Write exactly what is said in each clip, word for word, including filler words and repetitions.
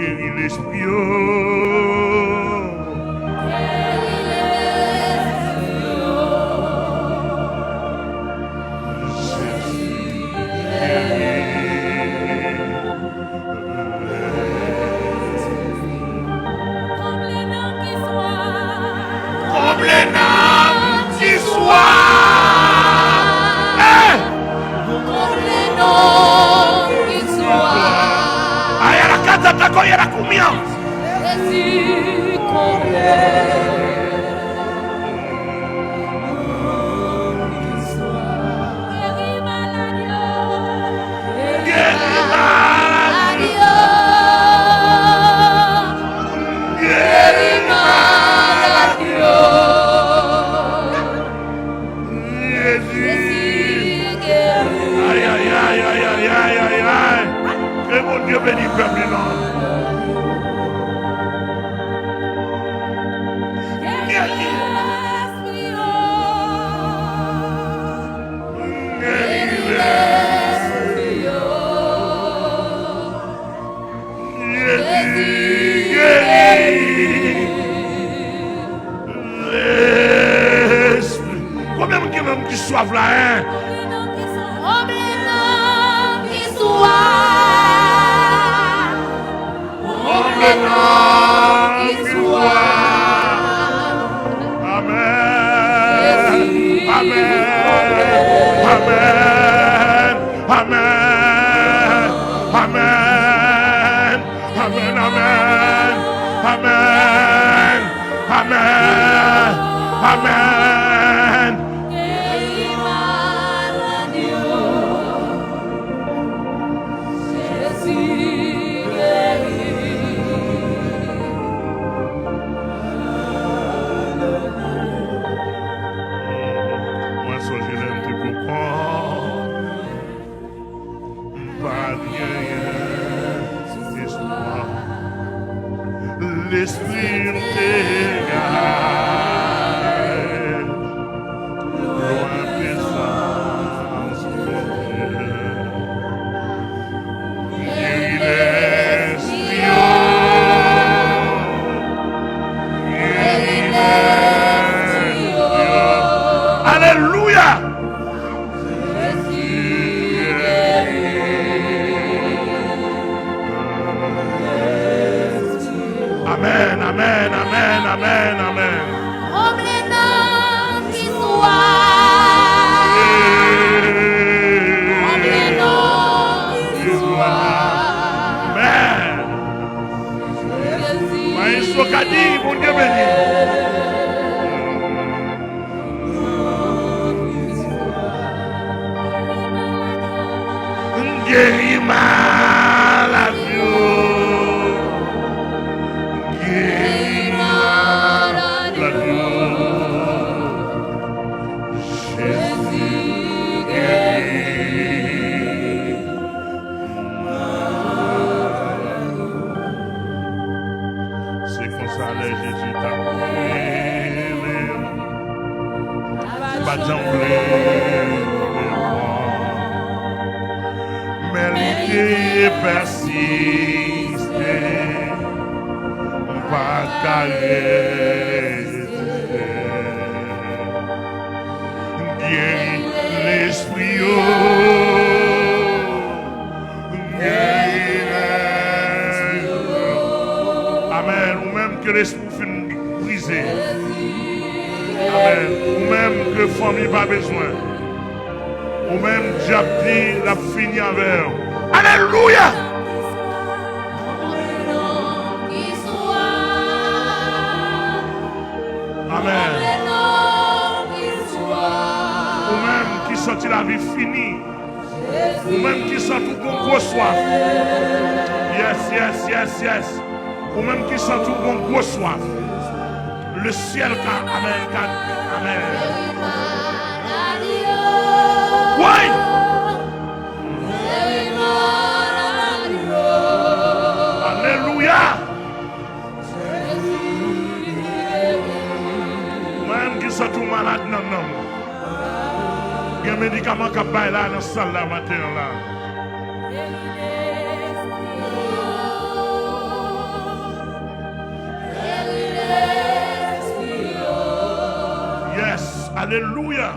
Geri lespri yo. Jezi, geri. Konble nanm ki swa. Konble nanm ki swa. Hey! Konble nanm ki swa. Ayalakatatakoyelakoumia. Jezi, konble nanm ki swa. Geri malad yo. Geri malad yo. Geri malad yo. Jezi. Ay, ay, ay. Ke Bondye beni pèp li nan. Geri. Geri lespri yo. Jezi, geri lespri. Konbyen moun ki menm ki swaf la, en? Konbyen moun ki swaf? Konbyen moun ki swaf? Amèn. Amèn. Amèn. Amèn. Amèn. Amèn, amèn, amèn, amèn, amèn, amèn. Geri malad yo, Jezi geri. Mwen sonje lè m te poko M pa t genyen espwa. Lespri m te gaye lwen prezans Bondye. Geri lespri yo. Geri lespri yo. Alelouya! Amèn, amèn, amèn, amèn, amèn. Konble nanm ki swa. Konble nanm ki swa. Amèn. Maestro Kadi, Bondye beni. Geri malad yo. Geri malad yo. Jezi geri. Se konsa lè Jezi t ap rele m, m pa t janm vle reponn. Men li te pèsiste, m pa t ka reziste. Geri lespri yo. Geri lespri yo. Amèn. Ou menm ke lespri w fin brize. Amèn. Ou menm ke fanmi pa bezwen. Ou menm dyab di l ap fini avè w. Alelouya! Amèn. Ou menm ki santi lavi fini. Ou menm ki santi w gon gwo swaf. Yes, yes, yes, yes. Ou menm ki santi w gon gwo swaf. Le syèl ka, amèn, ka, amèn. Woy! Alelouya! Mwen menm ki santi w malad nan nanm. Gen medikaman k ap bay la nan sal la maten an la. Alelouya.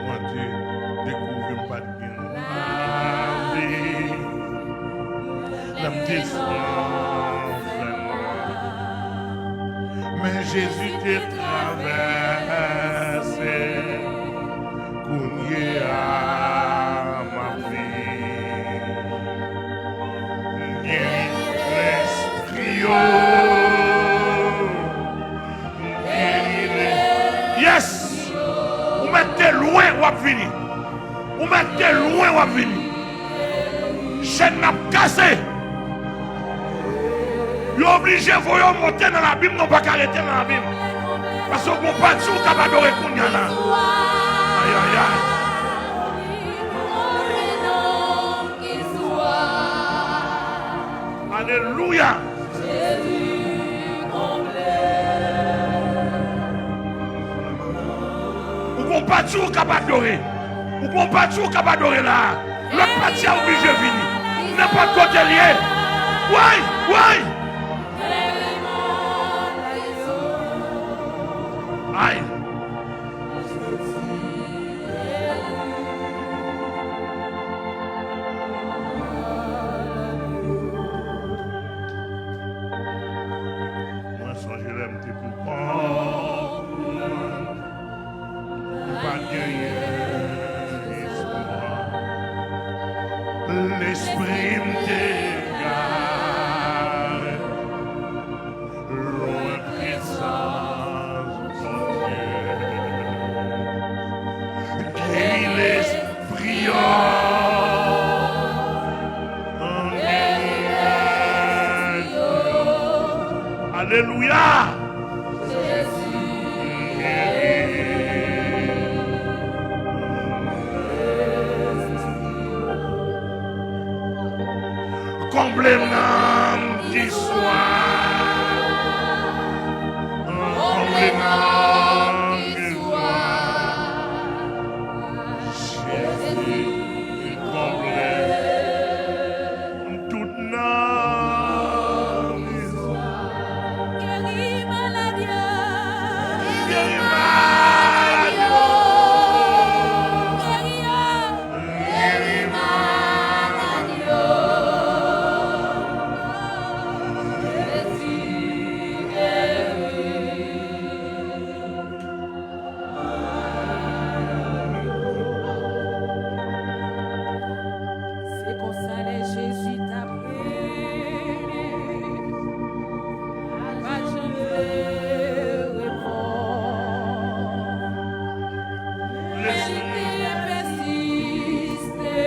Mwen te dekouvri m pa t gen lavi lè m te sou lanfè nwa. Men Jezi te travèse. Kounye a, m ap viv. M geri lespri yo. M geri le-, yes! Ou mèt te lwen, w ap vini. Ou mèt te lwen, w ap vini. Chèn nan ap kase. Yo oblije voye w monte nan labim, non, w pa ka rete nan labim. Paske w gon pati w k ap adore kounye a la. Ayayay. Alelouya. Ou gon pati w k ap adore. Ou gon pati w k ap adore la. Lòt pati a oblije vini. Nenpòt kote l ye. Woy, woy. Ay. Mwen sonje lè m te pou kò. M pa t genyen espwa. Lespri m te egare. Lwen prezans Bondye. Geri lespri yo. Geri lespri yo. Alelouya. Konble m nan ki swa. Konble m nan ki swa. Jezi, konble. Tout nan. Geri malad yo. Geri malad yo. Geri yo. Geri malad yo. Jezi, geri. Se konsa lè Jezi t ap rele, pa t janm vle reponn. Lespri pèsiste,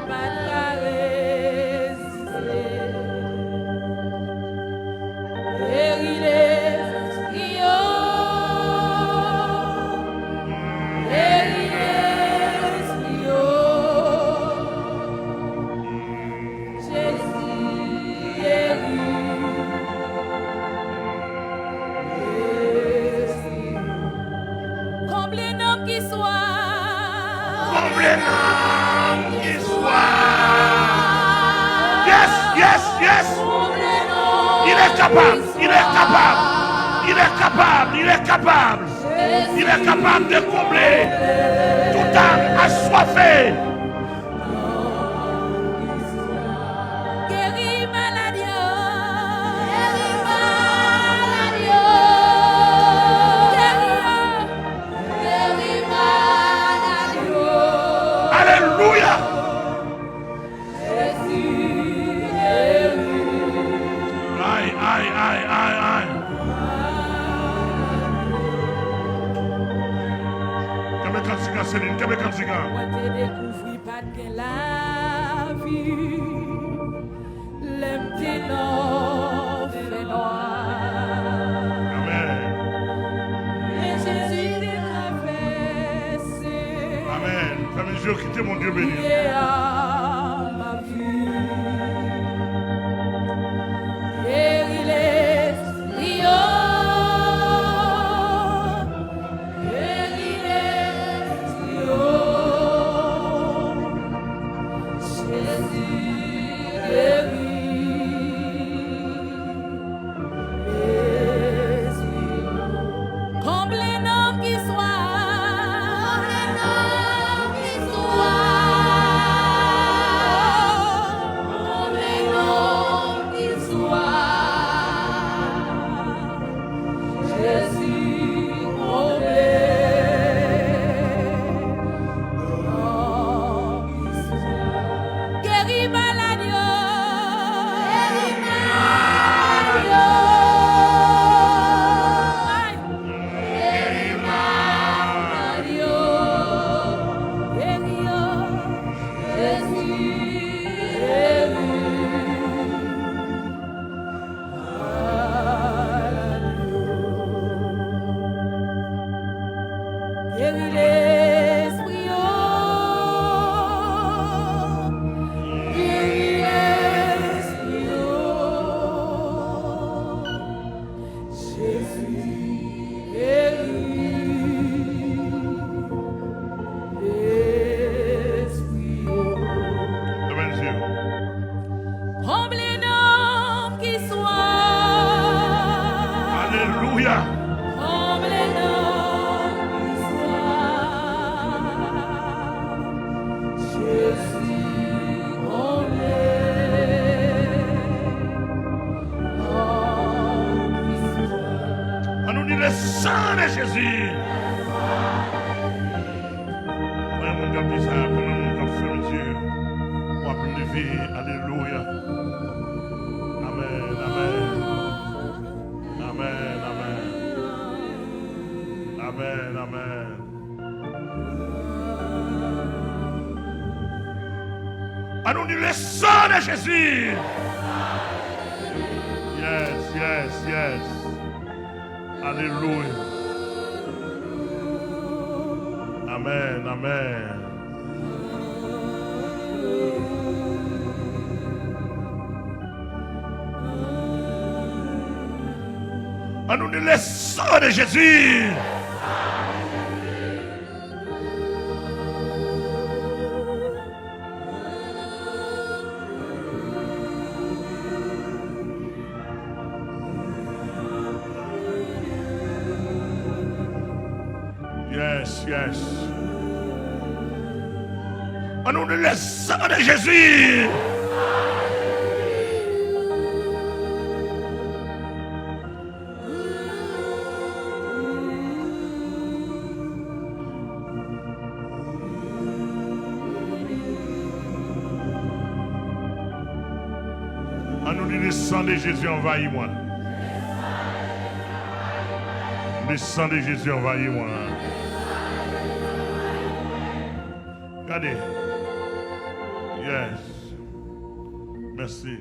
pa t ka reziste. Geri lespri yo. Geri lespri yo. Jezi, geri lespri yo. Konble nanm ki swa. Konble nanm ki swa. Yes, yes, yes. Il est capable, il est capable, il est capable, il est capable. Il est capable de combler toute âme assoiffée. Geri malad yo. Geri malad yo. Geri yo. Geri malad yo. Alelouya. Jezi, geri. Ay, ay, ay, ay, ay. Kenbe kantik la, Celine, kenbe kantik la. Mwen te dekouvri pa t gen lavi lè m te nan fènwa. Amèn. Men Jezi te travèse. Amèn. Fèmen je w, kite Bondye beni w. Kounye a m ap viv. Geri lespri yo. Geri lespri yo. Jezi konble. Geri malad yo. Geri malad yo. Geri malad yo. Geri yo. Jezi, geri. Geri lespri yo. Geri lespri yo. Jezi, geri lespri yo. Fèmen je w. Konble nanm ki swaf. Alelouya. Konble nanm ki swaf. Jezi, konble nanm ki swaf. Annou di le sang de Jésus. Konbyen moun k ap di sa? Konbyen moun k ap fèmen je w? W ap leve. Alelouya. Amèn, amèn. Amèn, amèn. Amèn, amèn. Annou di le sang de Jésus. Yes, yes, yes. Alelouya. Amèn, amèn. Annou di le sang de Jésus. Yes, yes. Annou di le sang de Jésus. Annou di le sang de Jésus anvayi mwen. Le sang de Jésus anvayi mwen. Gade. Yes. Mèsi.